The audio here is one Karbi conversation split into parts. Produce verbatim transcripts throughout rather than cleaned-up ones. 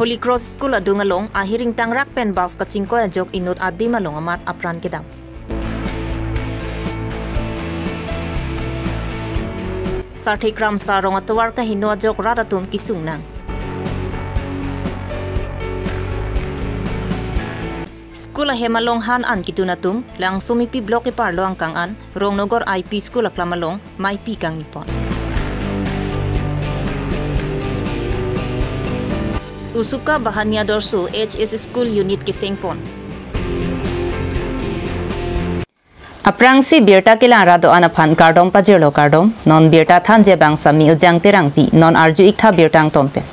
Holy Cross School adung along ahiring tangrak pen bus kachingkoi ajok inut adim along amat apran kedam. Sarthe Kramsa arong atovar kaheno ajok rat atum kesung nang. School ahem along han an kedun atum, Langsomepi block eparlo angkang an, Rongnogor I P School aklam along maipi kangni pon. Usuka Bahania Dorso H S School Unit keseng pon. Aphrangsi birta kelang rat do-an aphan kardom pajirlo kardom, non birta thanji abang Sami Ujang Terangpi, non arju-ik tha birta angton pen.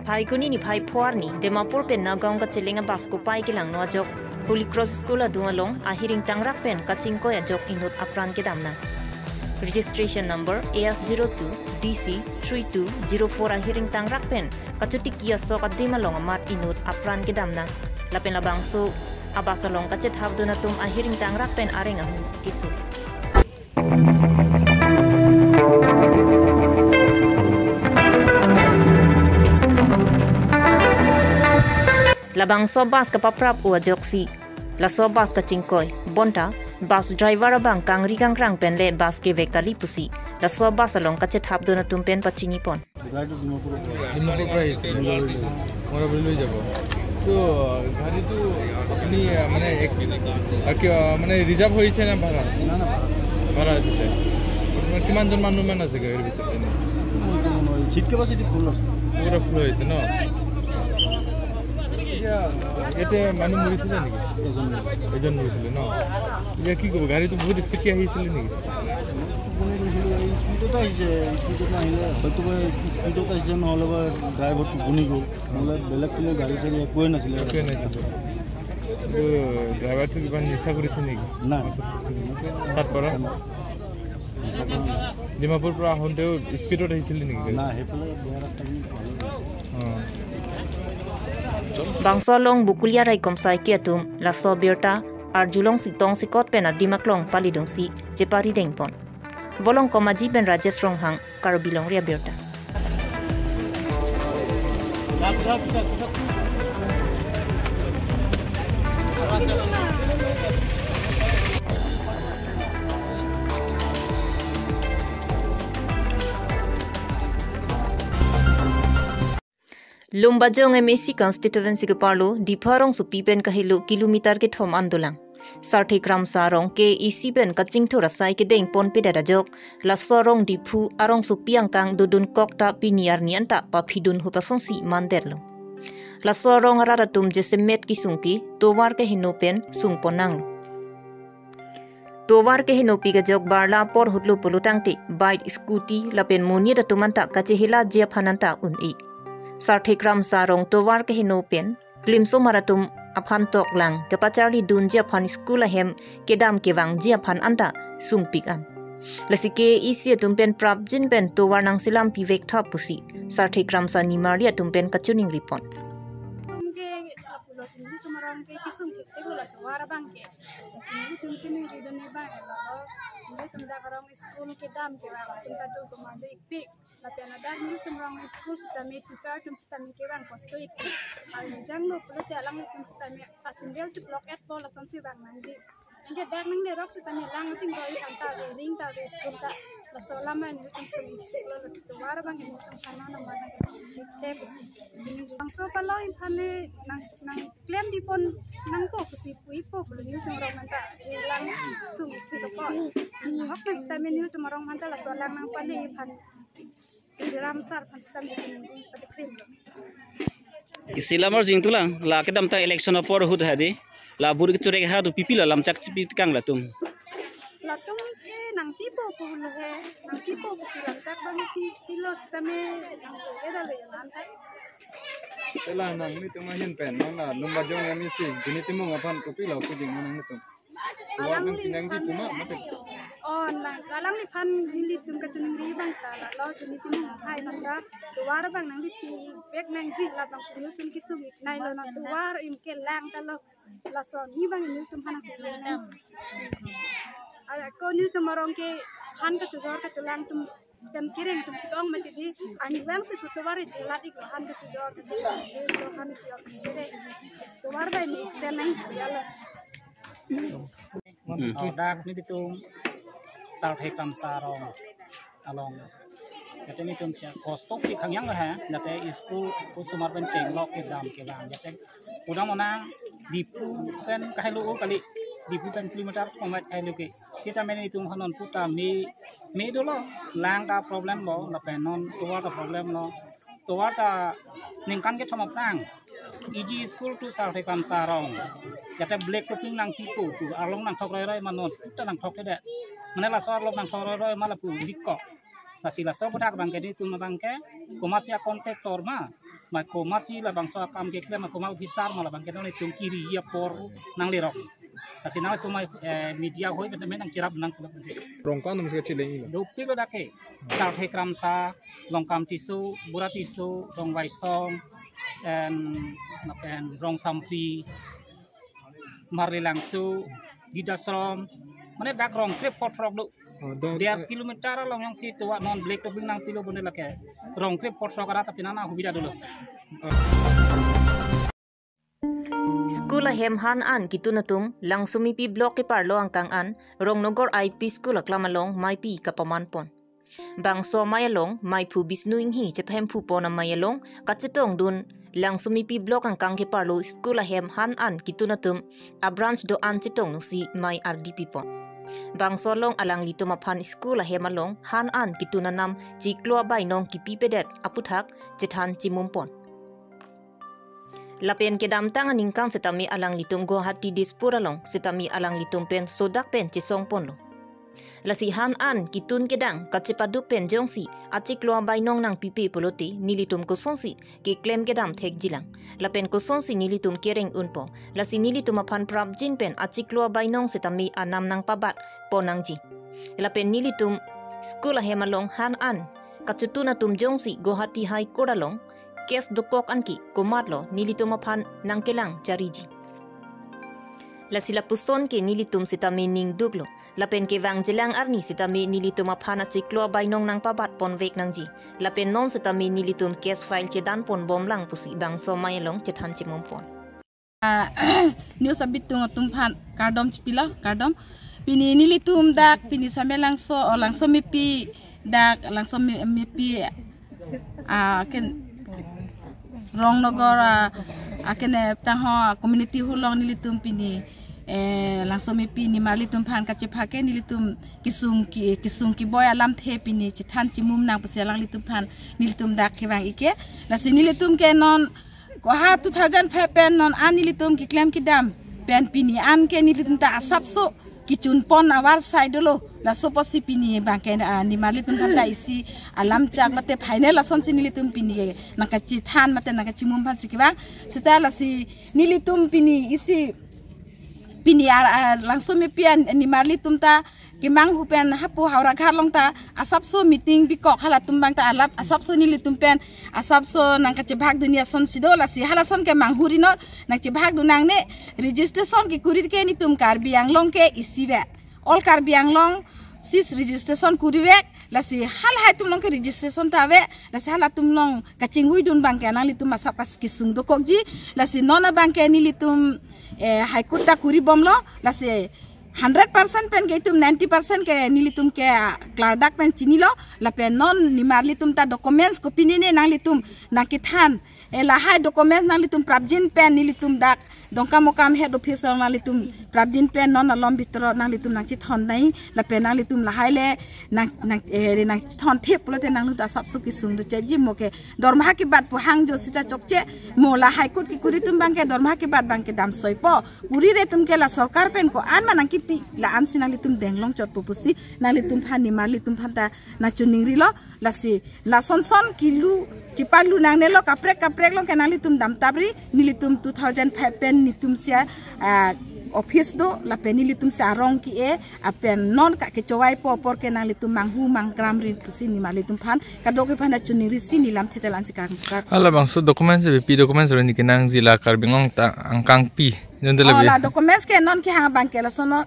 Phaikuni niphai pho arni Dimapur pen Nagaon kacheleng abus kopai kelangno ajok Holy Cross School adung along ahiring tangrak pen kachingkoi ajok inut apran kedam nang. Registration number A S zero two D C three two zero four ahiring tangrak pen kachotiki asok adim along amat inut apran kedam nang. Lapen labangso abus along kachethapdun atum ahiring tangrak pen areng ahum keso. Labangso bus kapaprap-o ajoksi laso bus kachingkoi, bonta bus driver abang kangri kangkrang pen le bus kevek kali pusi laso bus along kachethapdun atum pen pachini pon. Dimapur pra ahise. Mora boli loi jabo. To gari to apni, ah, mane ek, ah, ki, ah, mane reserve hoise na bhara? না, না, ভাড়া। ভাড়া hoise. Apnar kiman jon manu man ase garir bhitor? Seat capacity full ase. Pura full hoise, no? Etia, ah, yate manu morise niki? Ejon. Ejon morise, no? Etia ki kobo, gari to bahut speed ke ahise niki? Speedত আহিছে, speedত আহিলে হয়তো বা speedত আহিছে, নহ'লে বা ড্ৰাইভাৰটো বনি গ'ল, নহ'লে বেলেগ কোনো গাড়ী চাড়ী একোৱে নাছিলে। একোৱে নাছিলে। এইটো ড্ৰাইভাৰটো কিবা নিচা কৰিছে নেকি? নাই। তাত কৰা? নিচা কৰা নাই। ডিমাপুৰ পৰা আহোঁতেও স্পীডত আহিছিলে নেকি? নাই, সেইফালে বেয়া ৰাস্তাখিনি ভালেই কৰিছে। অ। Bangso along Bokolia raikom saike atum laso birta arjulong sitong sikot pen adim aklong palidunsi chepari dengpon. Volongkom Aji pen Rajesh Ronghang, Karbi Longri Abirta. Lumbajong M A C constituency keparlo Diphu arongsopi pen kahelo kilometer kethom an dolang. Sarthe Kramsa arong K A A C pen kachingthur asai kedengponpedet ajok, laso arong Diphu arongsopi angkang dodunkok ta pini arni anta paphidun hu pasonsi mandetlo. Laso arong arat atum jasemet kesung ke tovar keheno pen sungpon nanglo. Tovar kehenopik ajok barla apor hutlo pulotangte bike, scooty lapen monit atum anta kachehelaji aphan anta un-e. Sarthe Kramsa arong tovar keheno pen klimsomar atum aphan toklang kapacharlidunji aphan school ahem kedam kevangji aphan anta sungpik an. Lasi K A A C atum pen prapjin pen tovar nangselam pivek tha pusi Sarthe Kramsa nimarli atum pen kachiningri pon. Ke lapulo nelitum arong ke kesung thekthelo la tovar abang ke. Lasi nelitum chiningridun abang ke lo, nelitum dak arong school kedam kevang atum ta do somar do-ikpik. Lapen ladak nelitum arong school sitame teacher atum sitame kevang kosto-ikpik. Arni jangno pulote alanglitum sitame asindel chiplok-etpo, lasonsi vang nangji. Anke dak nanglerok sitame lang chingroi anta ring ta ave school ta. Laso alam nelitum sung-ikpiklo, lasi tovar abang nelitum kana nang mana ke. Bangso paloi aphan ne nang, nangklemdipon nangpo pusi pu-ikpo pulo nelitum arong anta. Lang sung-ikpikpo. Ahok na sitame nelitum arong anta laso lang nangpale aphan. Ram sar aphan sitame nelitum patikrim. Isi lamor jingtulang, la kedamtang election apor ahut hadi, la buri kechurek ha tu pipilo lamchak chipi tekang latum. Latum ke nangpipo pulo he, nangpipo pusi lamchak abang pi, pilo sitame nang ke dale nang ta. Tela nanglitum ahin pen, non la Lumbajong M A C, Juni Timung aphan kopilo kujing nanglitum. Tovar nangsinangji puma mate. Oh, nang, alangliphan nelitum kachiningri abang ta, la lo Juni Timung hai nang ta, tovar abang nangli pivek nangji, labangso nelitum kesung-iknei lo, non tovar anke lang ta lo, laso ni abang nelitum aphan nang. Ako nelitum arong ke Han kachojor kacholang atum kan kereng atum si kong mati di, ani vangsi su tovar chelat ik lo, han kachojor kacholang, eh, lo han kachojor kere. Su tovar bai ni sen nang ya lo. Hmm. Oh, dak nelitum Sarthe Kramsa Rong along. Jate nelitum sia kostok si khangyang ha, jate school osomar pen chenglok kedam kevang. Jate pudam onang Diphu pen kahelo kali, Diphu pen kilometer komat kahelo ke. Seta mene nelitum hanon puta me, me dolo, lang ta problem lo, lapen non tovar ta problem lo. Tovar ta ningkan kethom aphrang E G school to Sarthe Kramsa Rong. Jate black topping nangpipo pu, arlong nangthok roiroi ma non puta nangthokthedet. Mane laso arlong nangthok roiroi ma lapu dik kok. Lasi laso aputhak abangke nelitum abangke komatsi a-contractor ma, ma komatsi labangso akam keklem ma koma officer ma, labangke nelitum kiri apor nanglerok. Lasi nangtum, eh, media hoi pen nangcherap nang kulak. Rong ko-an atum si kacheleng-i lo? Dopik lo dak ke. Sarthe Kramsa, Longkam Tisso, Bura Tisso, Rong Vaisong, en, lapen Rong Sampri, Marli Langso, Dida Srom, mane dak rong krip pot rok do. Oh, dong, Der eh, kilometer along jongsi tovar non black topping nangpilo bonde lake. Rong krip pot rok arat tapi nana hubida dolo. School ahem han an kitun atum Langsomepi block keparlo angkang an Rongnogor I P school aklam along maipi kapaman pon. Bangso amei along meiphu Bisnu Inghi chephemphu pon amei along kachetongdun Langsomepi block angkang keparlo school ahem han an kitun atum a-branch do-an chetong nusi mei ardi pipon. Bangso along alanglitum aphan school ahem along han an kitun anam chiklo abainong kipipedet aputhak chethan chimum pon. Lapen kedamtang aningkan setame alanglitum Guwahati Dispur along setame alanglitum pen sodak pen chesong ponlo. Lasi han an kitun kedang kachepaduk pen jongsi achiklo abainong nangpipe pulote nelitum kosonsi keklem kedam thekjilang. Lapen kosonsi nelitum kereng unpo. Lasi nelitum aphan prapjin pen achiklo abainong setame anam nangpabat pon nangji. Lapen nelitum school ahem along han an kachetun atum jongsi Guwahati High Court along case dokok anke komatlo nelitum aphan nangkelang chariji. Lasi lapuson ke nelitum setame ningduklo. Lapen kevangjilang arni setame nelitum aphan achiklo abainong nangpabat ponvek nangji. Lapen non setame nelitum case file chedan ponbomlang pusi bangso amei along chethan chimum pon. Ah, news abitung atum aphan kardom chipilo, kardom. Pini nelitum dak, pini Samelangso, o Langsomepi dak, Langsomepi, ah, ken Rongnogor, ah, ah, ken, eh, taho community hall along nelitum pini, eh, Langsomepi nimarlitum aphan kachephak ke nelitum kesung ke, kesung keboi alamthe pini chethan chimum nang pusi alanglitum aphan nelitum dak kevang ik ke. Lasi nelitum ke non koha two thousand five pen non an nelitum keklem kedam pen pini an ke nelitum ta asapso kechun pon avar sai dolo. Laso apotsi pini abangke, ah, nimarlitum aphan ta isi alam chak mate final lasonsi nelitum pini nangkachethan mate nangkachimum aphansi kevang. Seta lasi nelitum pini isi pini, ah, ah, Langsomepi an nimarlitum ta kemanghu pen hapu Howraghat along ta asapso meeting bikok, halatum abang ta alap asapso nelitum pen asapso nangkachebhak dunia asonsi do. Lasi halason ke manghuri non nangchebhak dun nangne. Registration kekuri ke nelitum Karbi Anglong ke isi ve. All Karbi Anglong sis registration kurivek. Lasi halahai atum along ke registration ta ave. Lasi halatum along kachingvui dun abangke nanglitum asap kas kesung dokokji. Lasi non abangke nelitum, eh, High Court ta kuribomlo. Lasi hundred percent pen ke itum ninety percent ke nelitum ke, ah, klardak pen chinilo. Lapen non nimarlitum ta documents kopine ne nanglitum nangkethan, eh, lahai documents nanglitum prapjin pen nelitum dak Dongkamukam head office along nanglitum prapjin pen non alom bitro nanglitum nangchethon nai. Lapen nanglitum lahai le nang, nang, eh, nangchethon thip pulote nanglitum asapso kesung do cheji mo ke dormaha kebat pu hangjo sita chokche mo. La High Court kekuri atum abangke dormaha kebat abangke damsoipo. Kurire atum ke la sorkar pen ko-an ma nangkipi, la-ansi nanglitum denglong chotpo pusi nanglitum aphan nimarlitum aphan ta nangchiningrilo. Lasi lasonson kilu chipalu nangnelo, kaprek kaprek along ke nanglitum damtapri. Nelitum two thousand five pen nelitum sia, ah, office do, lapen nelitum sia arong ke-e, apen non ka kechowaipo apor ke nanglitum manghu mangkramri pusi nimarlitum aphan kadokave aphan ta chiningrisi neli lamthe ta la-ansi kangkar. Halabangso documents, B P documents ro neli kenangji, la Karbi Anglong ta angkangpi. Jondela Oh, bi. La documents ke non kehang abangke lason non.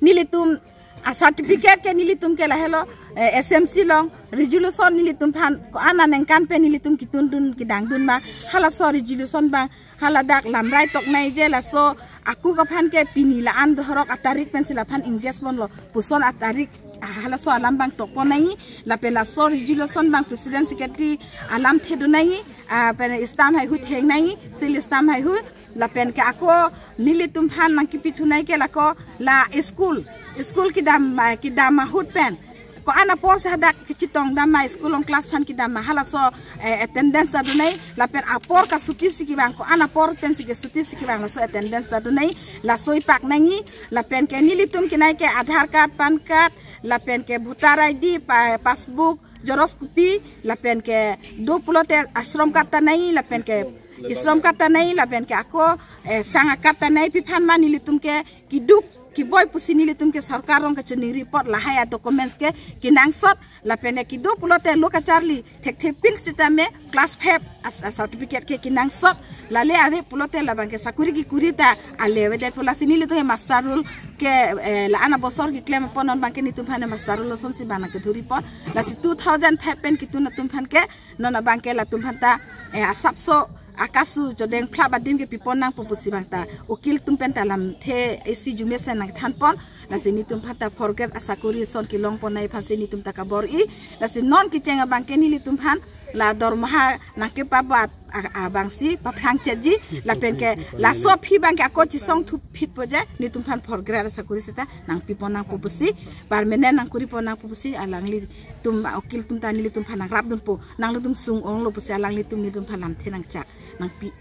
Nelitum A certificate ke nelitum ke lahelo, eh, S M C along resolution nelitum aphan ko-an aningkan pen nelitum kitun dun kidang dun ma, halaso resolution abang haladak lamrai tok nai je laso akuk aphan ke pini la-an dohorok atarik pensi laphan engage ponlo puson atarik, ah, halaso alam abang tok pon nai, lapen laso resolution abang president secretary alamthe do nai, ah, pen stamp haihui theng nai, seal stamp haihui, lapen ke ako nelitum aphan nangkipithu nai ke lako la school, school kedam, ah, kedam ahut pen ko-an apor si hadak kechetong dam ma school along class aphan kedam ma halaso, eh, attendance ta do nai, lapen apor kasuti si kevang ko-an apor pensi kesuti si kevang laso attendance ta do nai, laso ipak nangji, lapen ke nelitum kenai ke Aadhaar card, PAN card, lapen ke voter I D, pa-, passbook, xerox copy, lapen ke do pulote ashram card ta nai, lapen ke ashram card ta nai, lapen ke ako, eh, sang a-card ta nai, pi aphan ma nelitum ke keduk keboi pusi nelitum ke sorkar along kachiningri apot lahai a-documents ke kenangsot, lapen ke kedo pulote lo kacharli thekthe pin sitame class five as, as certificate ke kenangsot, lale ave pulote labang ke sakuri kekuri ta ale avedet pu, lasi nelitum ke muster roll ke, eh, la-an abosor keklem apot non abang ke nelitum aphan muster roll asonsi abang nangkeduri apot, lasi two thousand five pen kitun atum aphan ke non abang ke latum aphan ta, eh, asapso akasu chodeng phlap adim ke pipon nangpo pusi abang ta ukil atum pen ta lamthe isi jumesen nangthan pon, lasi nelitum aphan ta fourth grade asakuri ason kelong pon nai aphansi nelitum ta kabor-i, lasi non kecheng abang ke nelitum aphan la dormaha nangkepabat a, abangsi paphrang chetji, lapen ke laso aphi abang ke ako chesong thuphit po je nelitum aphan fourth grade asakuri seta nangpi pon nangpo pusi, permanent nangkuri pon nangpo pusi alanglitum ukil atum ta nelitum aphan nangrap dunpo, nanglitum sung onglo pusi alanglitum nelitum aphan lamthe nangchak nangpi.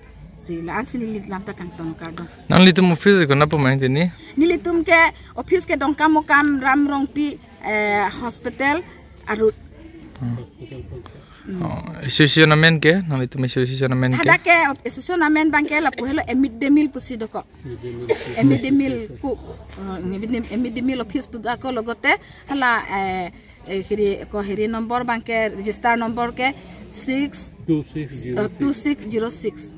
Si la-ansi neli lam ta kangton, kardom. Nanglitum office ke konat pu ma tini? Nelitum ke office ke Dongkamukam Ram Rongpi, eh, hospital arut. Hmm. Oh, association amen ke? Nanglitum association amen ke? Hadak ke association amen abang ke lapu helo a-mid day meal pusi dokok. A-mid day meal ku, eh, a-mid day, a-mid day meal office pu ako logote hala, eh, eh, hiri ko hiri number abang ke register number ke six, two six zero six. Eh, two six zero six.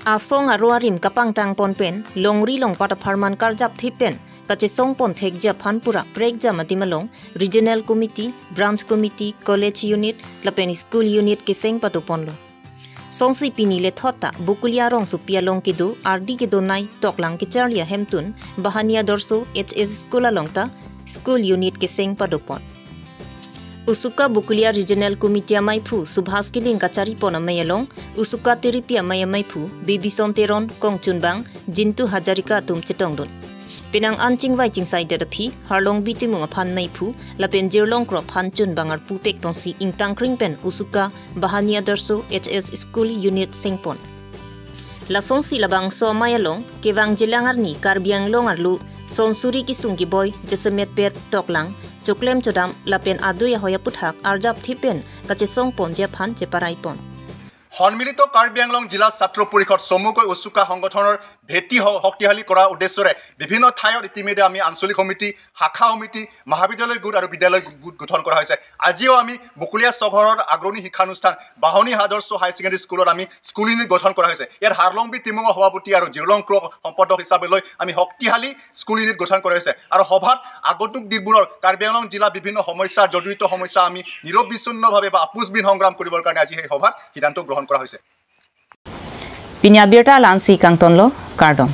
Asong aro arim kapangtang pon pen longri longpat apharman karjapthip pen kachesong pon thekji aphan pura prekjam adim along regional committee, branch committee, college unit lapen school unit keseng pado ponlo. Songsi pini lethot ta Bokolia rongsopi along kedo ardi kedonei toklang kecharli ahemtun Bahani Adarsha H S school along ta school unit keseng pado pon. Usuka Bokolia Regional Committee amaiphu Subhas Killing kachari pon amei along, Usuka Tiripi amei amaiphu Bebison Teron, kongchunbang Jintu Hazarika atum chetongdun. Penang an chingvai chingsaidet aphi Harlongbi Timung aphan meiphu lapen Jirlong Krok aphan chunbang arpu pek tongsi ingtangkring pen Usuka Bahani Adarsha H S school unit sengpon. Lasonsi labangso amei along kevangjilang arni Karbi Anglong arlo son suri kesung keboi jasemet pet toklang choklem chodam lapen adui ahoi aputhak arjapthip pen kachesong ponji aphan cheparai pon. সন্মিলিত কাৰ্বি আংলং জিলা ছাত্ৰ পৰিষদ চমুকৈ উচুকা সংগঠনৰ ভেটি হ-, শক্তিশালী কৰাৰ উদ্দেশ্যৰে বিভিন্ন ঠাইত ইতিমধ্যে আমি আঞ্চলিক সমিতি, শাখা সমিতি, মহাবিদ্যালয় গোট আৰু বিদ্যালয় গোট গঠন কৰা হৈছে। আজিও আমি বকুলীয়া চহৰৰ আগ্ৰণী শিক্ষানুষ্ঠান বাহনী আদৰ্শ হায়াৰ ছেকেণ্ডেৰী স্কুলত আমি স্কুল ইউনিট গঠন কৰা হৈছে। ইয়াত হাৰলংবি টিমুঙৰ সভাপতি আৰু জিৰলং ক্ৰক সম্পাদক হিচাপে লৈ আমি শক্তিশালী স্কুল ইউনিট গঠন কৰা হৈছে। আৰু সভাত আগন্তুক দিনবোৰৰ কাৰ্বি আংলং জিলা বিভিন্ন সমস্যা, জৰ্জৰিত সমস্যা আমি নিৰবিচ্ছিন্নভাৱে বা আপোচবিহীন সংগ্ৰাম কৰিবৰ কাৰণে আজি সেই সভাত সিদ্ধান্ত গ্ৰহণ কৰা হৈছে। Pini abirta la-ansi kangtonlo, kardom.